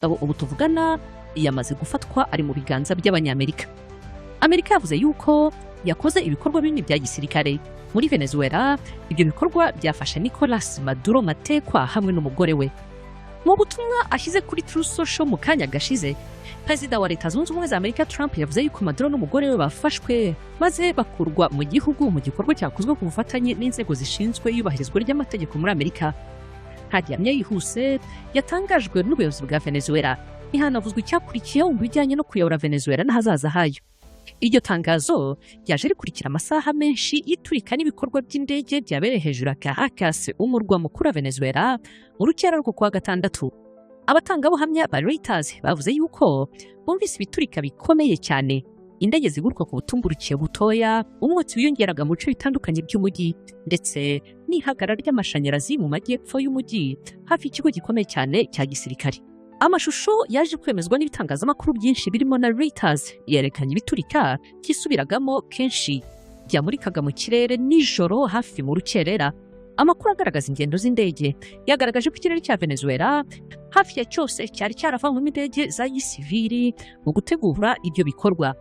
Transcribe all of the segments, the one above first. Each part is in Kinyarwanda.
Ubu tuvugana yamaze gufatwa, ari mu biganza by'Abanyamerika. Amerika yavuze yuko yakoze ibikorwa binini bya gisirikare muri Venezuela. Ibyo bikorwa byafashe Nicolas Maduro matekwa hamwe n'umugore we. Mu butumwa ashyize kuri Truth Social mu kanya gashize, Perezida wa Leta Zunze Ubumwe za Amerika Trump yavuze yuko Maduro n'umugore we bafashwe maze bakurwa mu gihugu mu gikorwa cyakozwe ku bufatanye n'inzego zishinzwe iyubahirizwa ry'amategeko muri Amerika. Nta gihamya yihuse yatangajwe n'ubuyobozi bwa Venezuela, ntihanavuzwe icyakurikiyeho mu bijyanye no kuyobora Venezuela n'ahazaza hayo. Iryo tangazo ryaje rikurikira amasaha menshi y'iturika n'ibikorwa by'indege byabereye hejuru ya Caracas, umurwa mukuru wa Venezuela, mu rukera rwo kuwa gatandatu. Abatangabuhamya ba Reuters bavuze yuko bumvise ibiturika bikomeye cyane, indege ziguruka ku butumburuke butoya, umwotsi wiyongeraga mu bice bitandukanye by'umujyi, ndetse n'ihagarara ry'amashanyarazi mu majyepfo y'umujyi hafi y'ikigo gikomeye cyane cya gisirikare. Amashusho yaje kwemezwa n'ibitangazamakuru byinshi birimo na Reuters yerekanye ibiturika byisubiragamo kenshi byamurikaga mu kirere nijoro hafi mu rukerera. Amakuru agaragaza ingendo z'indege yagaragaje ko ikirere cya Venezuela hafi ya cyose cyari cyaravanywemo indege za gisivili mu gutegura ibyo bikorwa.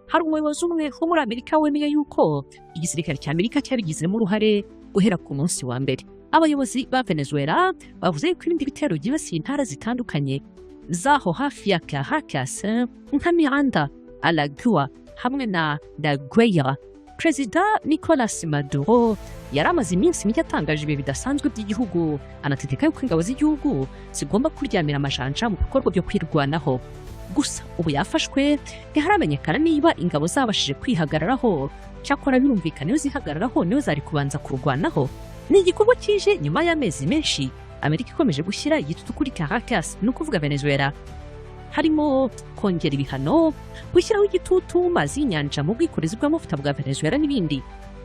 Hari umuyobozi umwe wo muri Amerika wemeye yuko igisirikare cya Amerika cyabigizemo uruhare guhera ku munsi wa mbere. Abayobozi ba Venezuela bavuze yuko ibindi bitero byibasiye intara zitandukanye zaho hafi ya Caracas nka Miranda, Aragua hamwe na La Guaira. Perezida Nicolas Maduro yari amaze iminsi mike atangaje ibihe bidasanzwe by'igihugu, anategeka yuko ingabo z'igihugu zigomba kuryamira amajanja mu bikorwa byo kwirwanaho. Gusa ubu yafashwe, ntiharamenyekana niba ingabo zabashije kwihagararaho. Cyakora birumvikana, iyo zihagararaho niyo zari kubanza kurwanaho. Ni igikorwa kije nyuma y'amezi menshi Amerika ikomeje gushyira igitutu kuri Caracas, ni ukuvuga Venezuela, harimo kongera ibihano, gushyiraho igitutu mu mazi y'inyanja mu bwikorezi bw'amavuta bwa Venezuela n'ibindi,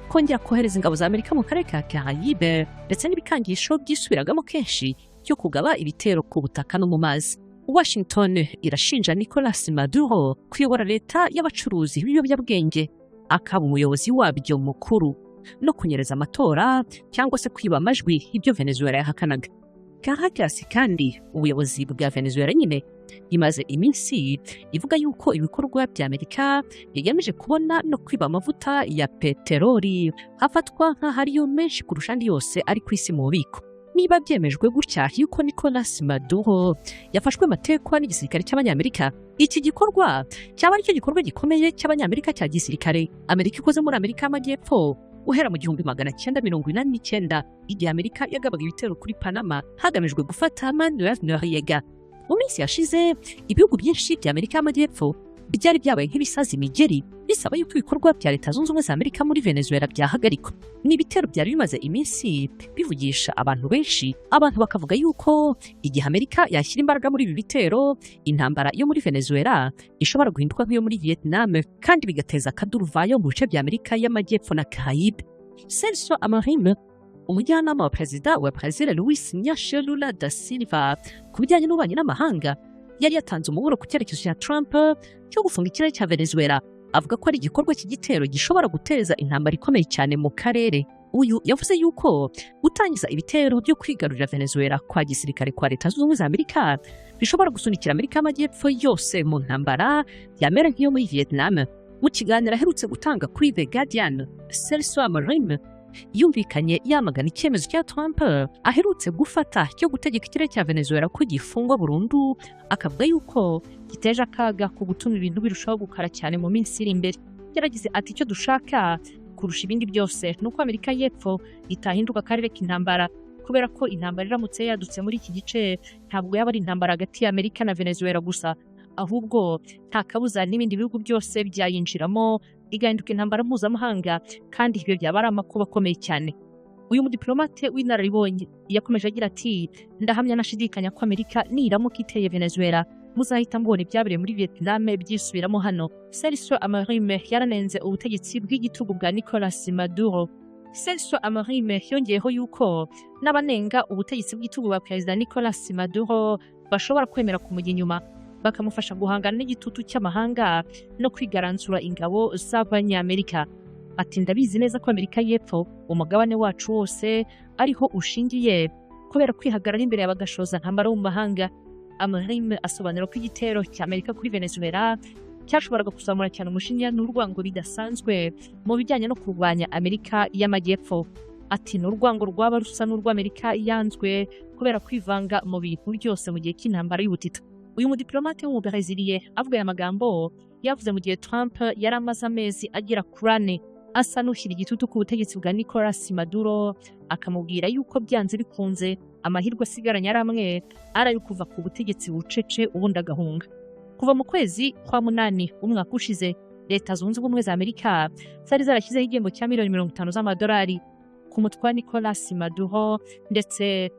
kongera kohereza ingabo za Amerika mu karere ka Caraïbe, ndetse n'ibikangisho byisubiragamo kenshi byo kugaba ibitero ku butaka no mu mazi. Washington irashinja Nicolas Maduro kuyobora leta y'abacuruzi b'ibiyobyabwenge, akaba umuyobozi wabyo mukuru, no kunyereza amatora cyangwa se kwiba amajwi, ibyo Venezuela yahakanaga. Caracas kandi, ubuyobozi bwa Venezuela nyine, imaze iminsi ivuga yuko ibikorwa bya Amerika bigamije kubona no kwiba amavuta ya peteroli afatwa nk'aho ariyo menshi kurusha andi yose ari ku isi mu bubiko. Niba byemejwe gutya yuko Nicolas Maduro yafashwe matekwa n'igisirikare cy'Abanyamerika, iki gikorwa cyaba aricyo gikorwa gikomeye cy'Abanyamerika cya gisirikare Amerika ikoze muri Amerika y'Amajyepfo uhera mu 1989, igihe Amerika yagabaga ibitero kuri Panama hagamijwe gufata Manuel Noriega. Mu minsi yashize, ibihugu byinshi bya Amerika y'Amajyepfo byari byabaye nk'ibisaza imigeri bisaba yuko ibikorwa bya Leta Zunze Ubumwe za Amerika muri Venezuela byahagarikwa. Ni ibitero byari bimaze iminsi bivugisha abantu benshi, abantu bakavuga yuko igihe Amerika yashyira imbaraga muri ibi bitero, intambara yo muri Venezuela ishobora guhinduka nk'iyo muri Vietnam, kandi bigateza akaduruvayo mu bice bya Amerika y'Amajyepfo na Caraïbe. Celso Amorim, umujyanama wa Perezida wa Brazil Luis Inácio Lula da Silva ku bijyanye n'ububanyi n'amahanga, yari yatanze umuburo ku cyerekezo cya Trump cyo gufunga ikirere cya Venezuela, avuga ko ari igikorwa cy'igitero gishobora guteza intambara ikomeye cyane mu karere. Uyu yavuze yuko gutangiza ibitero byo kwigarurira Venezuela kwa gisirikare kwa Leta Zunze Ubumwe za Amerika bishobora gusunikira Amerika y'Amajyepfo yose mu ntambara yamera nk'iyo muri Vietnam. Mu kiganiro aherutse gutanga kuri The Guardian, Celso Amorim yumvikanye yamagana icyemezo cya Trump aherutse gufata cyo gutegeka ikirere cya Venezuela ko gifungwa burundu, akavuga yuko giteje akaga ku gutuma ibintu birushaho gukara cyane mu minsi iri imbere. Yaragize ati: "Icyo dushaka kurusha ibindi byose ni uko Amerika y'Epfo itahinduka akarere k'intambara, kubera ko intambara iramutse yadutse muri iki gice, ntabwo yaba ari intambara hagati ya Amerika na Venezuela gusa, ahubwo nta kabuza n'ibindi bihugu byose byayinjiramo, igahinduka intambara mpuzamahanga, kandi ibyo byaba ari amakuba akomeye cyane." Uyu mudiplomate w'inararibonye yakomeje agira ati: "Ndahamya nashidikanya ko Amerika niramuka iteye Venezuela, muzahita mubona ibyabereye muri Vietnam byisubiramo hano." Celso Amorim yaranenze ubutegetsi bw'igitugu bwa Nicolas Maduro. Celso Amorim yongeyeho yuko n'abanenga ubutegetsi bw'igitugu bwa Perezida Nicolas Maduro bashobora kwemera kumujya inyuma, bakamufasha guhangana n'igitutu cy'amahanga no kwigaranzura ingabo z'Abanyamerika. Ati: "Ndabizi neza ko Amerika y'Epfo, umugabane wacu wose, ariho ushingiye kubera kwihagarara imbere y'abagashoza ntambara wo mu mahanga." Amorim asobanura ko igitero cya Amerika kuri Venezuela cyashoboraga kuzamura cyane umushinya n'urwango bidasanzwe mu bijyanye no kurwanya Amerika y'Amajyepfo. Ati ni urwango rwaba rusa n'urw'Amerika yanzwe kubera kwivanga mu bintu byose mu gihe cy'intambara y'ubutita. Uyu mudiplomate w'Umubreziliye avuga aya magambo yavuze mu gihe Trump yari amaze amezi agera kuri 4 asa n'ushyira igitutu ku butegetsi bwa Nicolas Maduro, akamubwira yuko byanze bikunze amahirwe asigaranye ari amwe, ari ayo kuva ku butegetsi bucece ubundi agahunga. Kuva mu kwezi kwa 8 umwaka ushize, Leta Zunze Ubumwe za Amerika zari zarashyizeho igihembo cya miliyoni 50 z'amadolari ku mutwe wa Nicolas Maduro, ndetse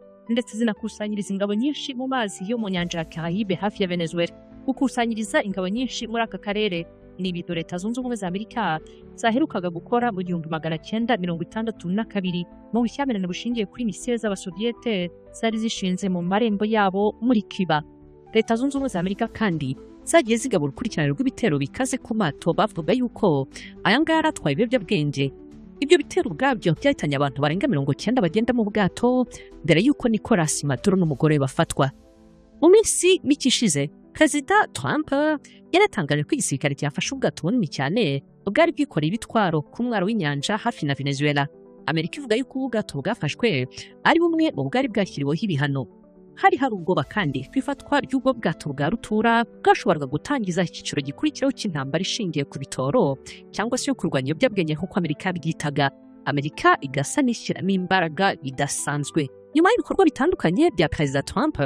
zinakusanyiriza ingabo nyinshi mu mazi yo mu nyanja ya Caraïbe hafi ya Venezuela. Gukusanyiriza ingabo nyinshi muri aka karere ni ibintu Leta Zunze Ubumwe za Amerika zaherukaga gukora mu 1962 mu bushyamirane bushingiye kuri misile z'Abasoviyete zari zishinze mu marembo yabo muri Cuba. Leta Zunze Ubumwe za Amerika kandi zagiye zigaba urukurikirane rw'ibitero bikaze ku mato bavuga yuko aya ngaya yari atwaye ibiyobyabwenge. Ibyo bitero ubwabyo byahitanye abantu barenga 90 bagenda mu bwato mbere y'uko Nicolas Maduro n'umugore we bafatwa. Mu minsi mike ishize, Perezida Trump yaratangaje ko igisirikare cyafashe ubwato bunini cyane bwari bwikoreye ibitwaro ku mwaro w'inyanja hafi na Venezuela. Amerika ivuga yuko ubu bwato bwafashwe ari bumwe mu bwari bwashyiriweho ibihano. Hari ubwoba kandi ko ifatwa ry'ubwo bwato bwa rutura bwashoboraga gutangiza icyiciro gikurikiraho cy'intambara ishingiye ku bitoro cyangwa se yo kurwanya ibiyobyabwenge nk'uko Amerika yabyitaga. Amerika igasa n'ishyiramo imbaraga bidasanzwe. Nyuma y'ibikorwa bitandukanye bya Perezida Trump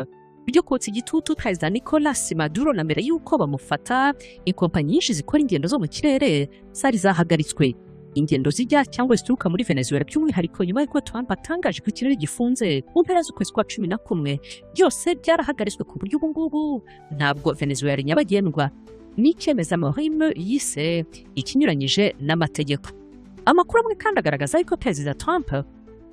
byo kotsa igitutu Perezida Nicolas Maduro na mbere y'uko bamufata, ikompanyi nyinshi zikora ingendo zo mu kirere zari zahagaritswe. Ingendo zijya cyangwa zituruka muri Venezuela by'umwihariko nyuma y'uko Trump atangaje ko ikirere gifunze mu mpera z'ukwezi kwa 11, byose byarahagaritswe ku buryo ubu ngubu ntabwo Venezuela nyabagendwa. Ni icyemezo Amorim yise ikinyuranyije n'amategeko. Amakuru amwe kandi agaragaza yuko Perezida Trump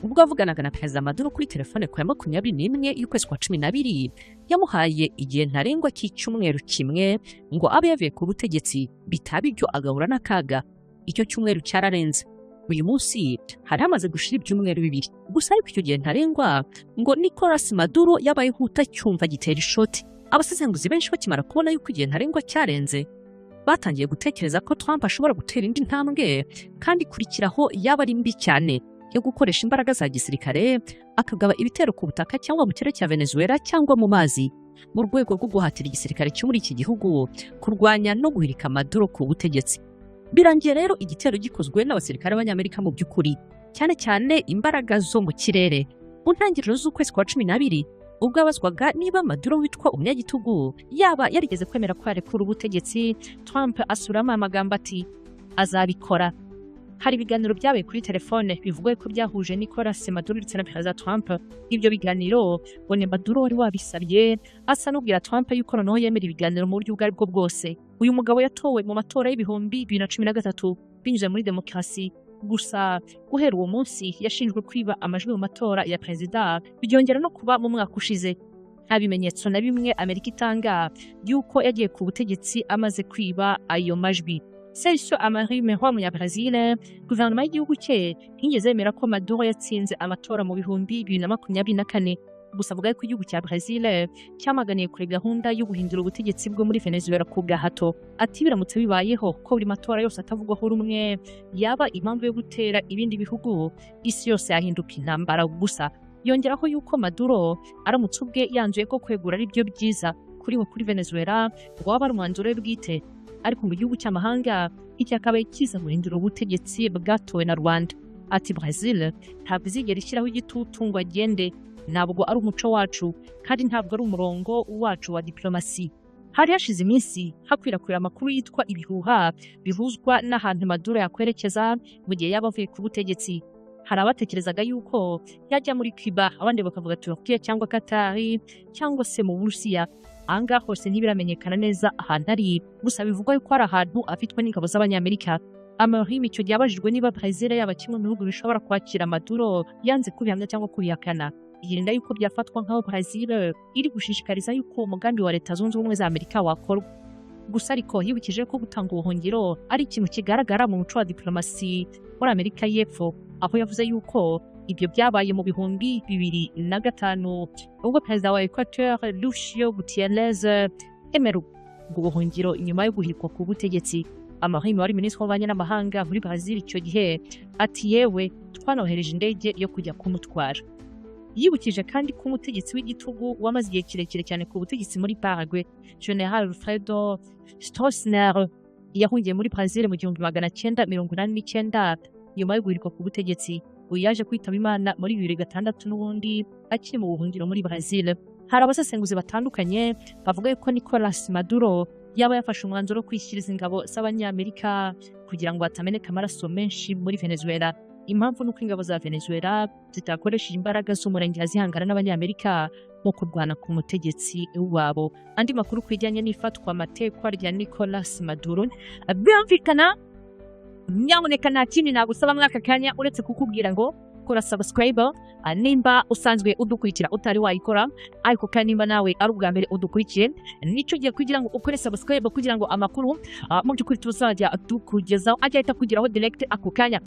ubwo avuganaga na Perezida Maduro kuri telefone ku ya 21 y'ukwezi kwa 12 yamuhaye igihe ntarengwa cy'icyumweru kimwe ngo abe yavuye ku butegetsi, bitaba ibyo agahura n'akaga. Icyo cyumweru cyararenze. Uyu munsi hari hamaze gushira ibyumweru 2 gusa, ariko icyo gihe ntarengwa ngo Nicolas Maduro yabaye nk'utacyumva gitera ishoti. Abasesenguzi benshi bakimara kubona yuko igihe ntarengwa cyarenze, batangiye gutekereza ko Trump ashobora gutera indi ntambwe kandi ikurikiraho yaba ari mbi cyane, yo gukoresha imbaraga za gisirikare akagaba ibitero ku butaka cyangwa mu kirere cya Venezuela cyangwa mu mazi, mu rwego rwo guhatira igisirikare cyo muri iki gihugu kurwanya no guhirika Maduro ku butegetsi. Birangiye rero igitero gikozwe n'abasirikare b'Abanyamerika mu by'ukuri, cyane cyane imbaraga zo mu kirere. Mu ntangiriro z'ukwezi kwa 12 ubwo abazwaga niba Maduro witwa umunyagitugu yaba yarigeze kwemera ko yarekura ubutegetsi, Trump asuramo amagambo ati azabikora. Hari ibiganiro byabaye kuri telefone bivugwa ko byahuje Nicolas Maduro ndetse na Perezida Trump. Ibyo biganiro ngo ni Maduro wari wabisabye, asa n'ubwira Trump yuko noneho yemera ibiganiro mu buryo ubwo aribwo bwose. Uyu mugabo yatowe mu matora y'2013 binyuze muri demokarasi. Gusa guhera uwo munsi yashinjwe kwiba amajwi mu matora ya perezida, byongera no kuba mu mwaka ushize. Nta bimenyetso na bimwe Amerika itanga y'uko yagiye ku butegetsi amaze kwiba ayo majwi. Celso Amorim wa Munyabrazil, guverinoma y'igihugu cye ntiyigeze yemera ko Maduro yatsinze amatora mu 2024. Gusa avuga ko igihugu cya Brazil cyamaganiye kure gahunda yo guhindura ubutegetsi bwo muri Venezuela ku gahato. Ati biramutse bibayeho ko buri matora yose atavugwaho rumwe yaba impamvu yo gutera ibindi bihugu, isi yose yahinduka intambara gusa. Yongeraho yuko Maduro aramutse ubwe yanzuye ko kwegura ari byo byiza kuri we kuri Venezuela, ngo waba ari umwanzuro we bwite, ariko mu gihugu cy'amahanga nticyakabaye kiza guhindura ubutegetsi bwatowe na Rwanda. Ati Brazil ntabwo izigera ishyiraho igitutu ngo agende, ntabwo ari umuco wacu kandi ntabwo ari umurongo wacu wa diplomasi. Hari hashize iminsi hakwirakwira amakuru yitwa ibihuha bihuzwa n'ahantu Maduro yakwerekeza mu gihe yaba avuye ku butegetsi. Hari abatekerezaga yuko yajya muri Cuba, abandi bakavuga Turkiya cyangwa Katari cyangwa se mu Burusiya. Ahangaha hose ntibiramenyekana neza ahantu ari, gusa bivugwa yuko ari ahantu afitwe n'ingabo z'Abanyamerika. Amorim icyo gihe abajijwe niba Brazil yaba kimwe mu bihugu bishobora kwakira Maduro, yanze kubihamya cyangwa kubihakana, yirinda yuko byafatwa nk'aho Brazil iri gushishikariza yuko umugambi wa Leta Zunze Ubumwe za Amerika wakorwa. Gusa ariko yibukije ko gutanga ubuhungiro ari ikintu kigaragara mu muco wa diplomasi muri Amerika y'Epfo, aho yavuze yuko Ibyo byabaye mu 2005, ubwo perezida wa Equateur Lucio Gutierrez yemera ubwo buhungiro inyuma yo guhirikwa ku butegetsi. Amorim wari minisitiri w'ububanyi n'amahanga muri Brazil icyo gihe ati: "Yewe, twanohereje indege yo kujya kumutwara." Yibukije kandi ko umutegetsi w'igitugu wamaze igihe kirekire cyane ku butegetsi muri Paraguay, General Alfredo Stroessner, yahungiye muri Brazil mu 1989 nyuma yo guhirikwa ku butegetsi. Uyu yaje kwitaba Imana muri 2006 n'ubundi akiri mu buhungiro muri Brazil. Hari abasesenguzi batandukanye bavuga ko Nicolas Maduro yaba yafashe umwanzuro wo kwishyiriza ingabo z'Abanyamerika kugira ngo hatameneka amaraso menshi muri Venezuela. Impamvu ni uko ingabo za Venezuela zitakoresheje imbaraga z'umurenge zihangana n'Abanyamerika mu kurwana ku mutegetsi wabo. Andi makuru ku bijyanye n'ifatwa amatekwa rya Nicolas Maduro birumvikana. Nyamuneka, nta kindi nagusaba muri aka kanya uretse kukubwira ngo kora subscribe nimba usanzwe udukurikira utari wayikora, ariko kandi nimba nawe ari ubwa mbere udukurikiye, nicyo gihe kugira ngo ukore subscribe, kugira ngo amakuru mu by'ukuri tuzajya tukugezaho ajya ahita akugeraho direct ako kanya.